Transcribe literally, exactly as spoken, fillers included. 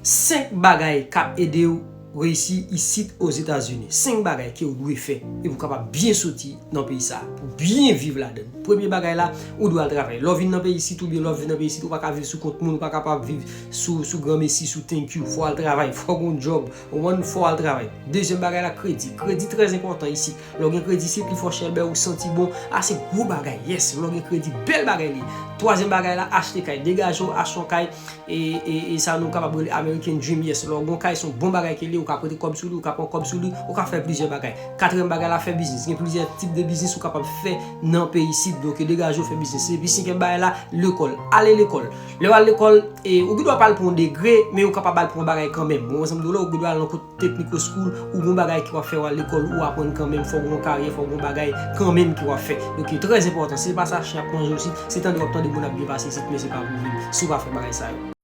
Senk bagay k ap ede w reyisi isit Ozetazini. Senk bagay ke w dwe fè epi w kapab byen soti nan peyi sa a, pou byen viv ladan l. Premye bagay la, ou dwe al travay. Lè w vin nan peyi isit oubyen lè w ap viv nan peyi isit, ou pa ka viv sou kont moun, ou pa kapab viv sou, sou granmesi, sou thank you. Fò w al travay, fò w gen yon djòb, ou konprann, fò w al travay. Dezyèm bagay la, kredi. Kredi trè enpòtan isit. Lè w gen kredi, se pli fò chèlbè ou santi bon. A, se gwo bagay, yes. Lè w gen kredi, bèl bagay li ye. Twazyèm bagay la, achte kay. Degaje w, achte yon kay. E, e, e sa nou kapab rele American Dream, yes. Lè w gen yon kay, se yon bon bagay ke li ye, ou ka prete kòb sou li, ou ka pran kòb sou li, ou ka fè plizyè bagay. Katriyèm bagay la, fè biznis. Gen plizyè tip de biznis ou kapab fè nan peyi isit. Donk, degaje w, fè biznis. Epi senkyèm bagay la, lekòl. Ale lekòl. Lè w al lekòl, e, ou gen dwa pa al pran yon degre, men ou kapab al pran yon bagay kanmenm. Bon, ansanm de ou la, ou gen dwa al nan kot Technical School, ou gen yon bagay ki w ap fè, w al lekòl, ou aprann kanmenm, fò w gen yon karyè, fò w gen yon bagay kanmenm ki w ap fè. Donk, trè enpòtan. Se pa sa chen ap manje w isit, se tande w ap tande moun ap byen pase isit, men se pa pou viv si w pa fè bagay sa yo.